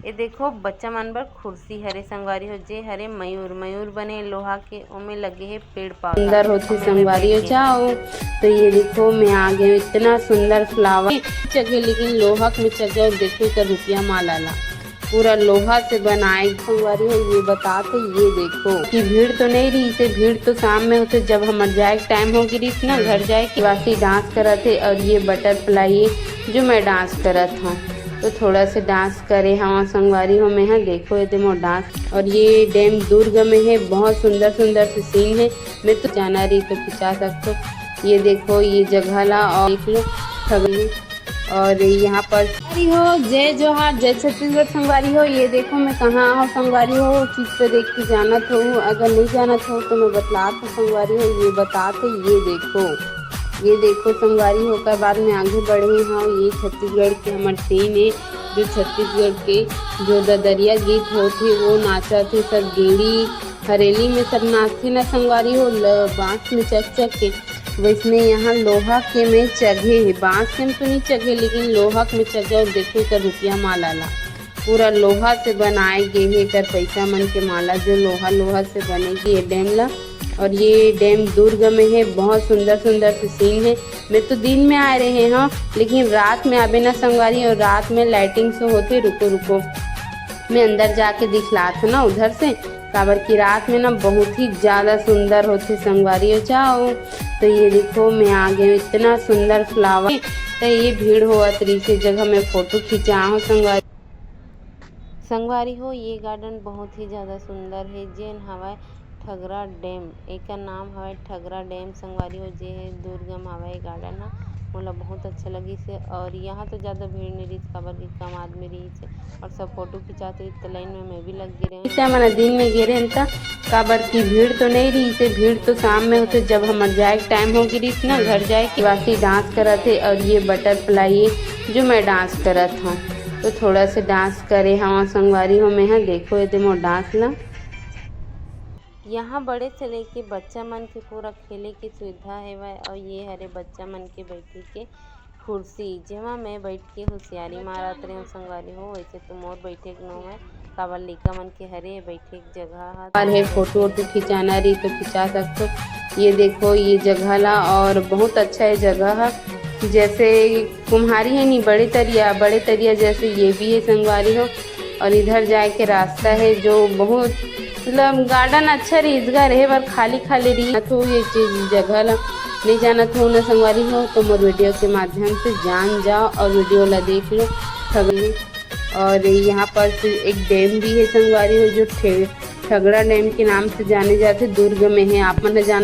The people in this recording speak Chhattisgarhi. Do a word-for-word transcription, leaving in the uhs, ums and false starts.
ये देखो, बच्चा मन बर खुर्सी हरे संगवारी हो, जे हरे मयूर, मयूर बने लोहा के, ओमे लगे हे पेड़ पौधा। सुंदर होथे संगवारी हो, जाओ। तो ये देखो, मैं आ गई हूँ, इतना सुंदर फ्लावर चघे, लेकिन लोहा के में चघे। और देखो, एकर रुपया माला ला पूरा लोहा से बनाए संगवारी हो। ये बतात हे, ये देखो कि भीड़ तो नहीं रहिसे, भीड़ तो शाम में होथे, जब हमर जाए के टाइम हो गे रहिस ना घर जाए के। वासी डांस करत हे और ये बटरफ्लाई हे जो मैं डांस करत हूँ, तो थोड़ा से डांस करे हवा संगवारी हो मैं हा। देखो ये दे मोर डांस। और ये डैम दुर्ग में है, बहुत सुंदर सुंदर से सीन है। मैं तो जाना रही तो खिंचा सकते हो। ये देखो ये जगह ला और देख लो ठगली। और यहाँ पर संगवारी हो, जय जोहार, जय छत्तीसगढ़ संगवारी हो। ये देखो मैं कहाँ हूँ संगवारी हो, चित्र देख के जानत हो, अगर नहीं जानत हो तो मैं बतलात हूँ संगवारी हो। ये बतात हे, ये देखो, ये देखो संगवारी हो, ओकर बाद में आगे बढ़े हूँ। ये छत्तीसगढ़ के हमर सीन है, जो छत्तीसगढ़ के जो ददरिया गीत होथे वो नाचत हे सब, गेड़ी हरेली में सब नाचथे ना संगवारी हो, ल-, बांस में चक चक के। वैसने यहाँ लोहा के में चघे हे, बांस के में तो नहीं चघे, लेकिन लोहा के में चघे। और देखो एकर रुपया माला ला, पूरा लोहा से बनाए गे हे एकर पैसा मन के माला, जो लोहा लोहा से बने गे ये डैम ला। और ये डैम दुर्ग में है, बहुत सुंदर सुंदर से सीन है। मैं तो दिन में आए रहे हूँ, लेकिन रात में आबे ना संगवारी, और रात में लाइटिंग शो होथे। रुको रुको, मैं अंदर जाके दिखलात हूँ ना उधर से, काबर कि रात में ना बहुत ही ज्यादा सुंदर होथे संगवारी हो। जाओ, तो ये देखो मैं आ गई हूँ, इतना सुंदर फ्लावर। तो ये भीड़ होवत रहिसे जगह मैं फोटो खिंचा हूँ संगवारी। संगवारी हो, ये गार्डन बहुत ही ज्यादा सुंदर है, जेन हवय ठगरा डैम। एकर नाम हवय ठगरा डैम संगवारी हो, जे दुर्ग म हवय ये गार्डन ह। मोला बहुत अच्छा लगिस हे और यहाँ तो ज्यादा भीड़ नहीं रहिस, काबर कि कम आदमी रहिस हे और सब फोटो खिंचात रहिस, त लाइन में मैं भी लग गे रहें। इतना मना दिन में गे रहेन त, काबर कि भीड़ तो नहीं रहिस हे, भीड़ तो शाम में होथे, जब हमर जाए के टाइम हो गे रहिस ना घर जाए के। वासी डांस करत हे और ये बटरफ्लाई हे जो मैं डांस करत हूँ, तो थोड़ा से डांस करे हवा संगवारी हो मैं हा। देखो ये दे मोर डांस ला। यहाँ बड़े से लेके बच्चा मन के पूरा खेले के सुविधा हेवय और ये हरे बच्चा मन के बैठे के कुर्सी, जेमा मैं बैठ के होशियारी मारत रहेंव संगवारी हो। वैसे तो मोर बैठे के नो है, काबर लइका मन के हरे बैठे के जगह ह। और है फोटो वोटो खिंचाना रही तो खिंचा सकते हो। ये देखो ये जगह ला, और बहुत अच्छा है जगह है। जैसे कुम्हारी है नी, बड़े तरिया, बड़े तरिया जैसे ये भी है संगवारी हो। और इधर जाए के रास्ता है जो बहुत, मतलब, गार्डन अच्छा रहिस गा, रहे बर खाली खाली रही। तो ये चीज जगह ला नहीं जानत हो ना संगवारी हो, तो मोर वीडियो के माध्यम से जान जाओ और वीडियो ला देख लो। ठगली और यहाँ पर से एक डैम भी है संगवारी हो, जो ठे-, ठगरा डैम के नाम से जाने जाते, दुर्ग में है। आप मन जाना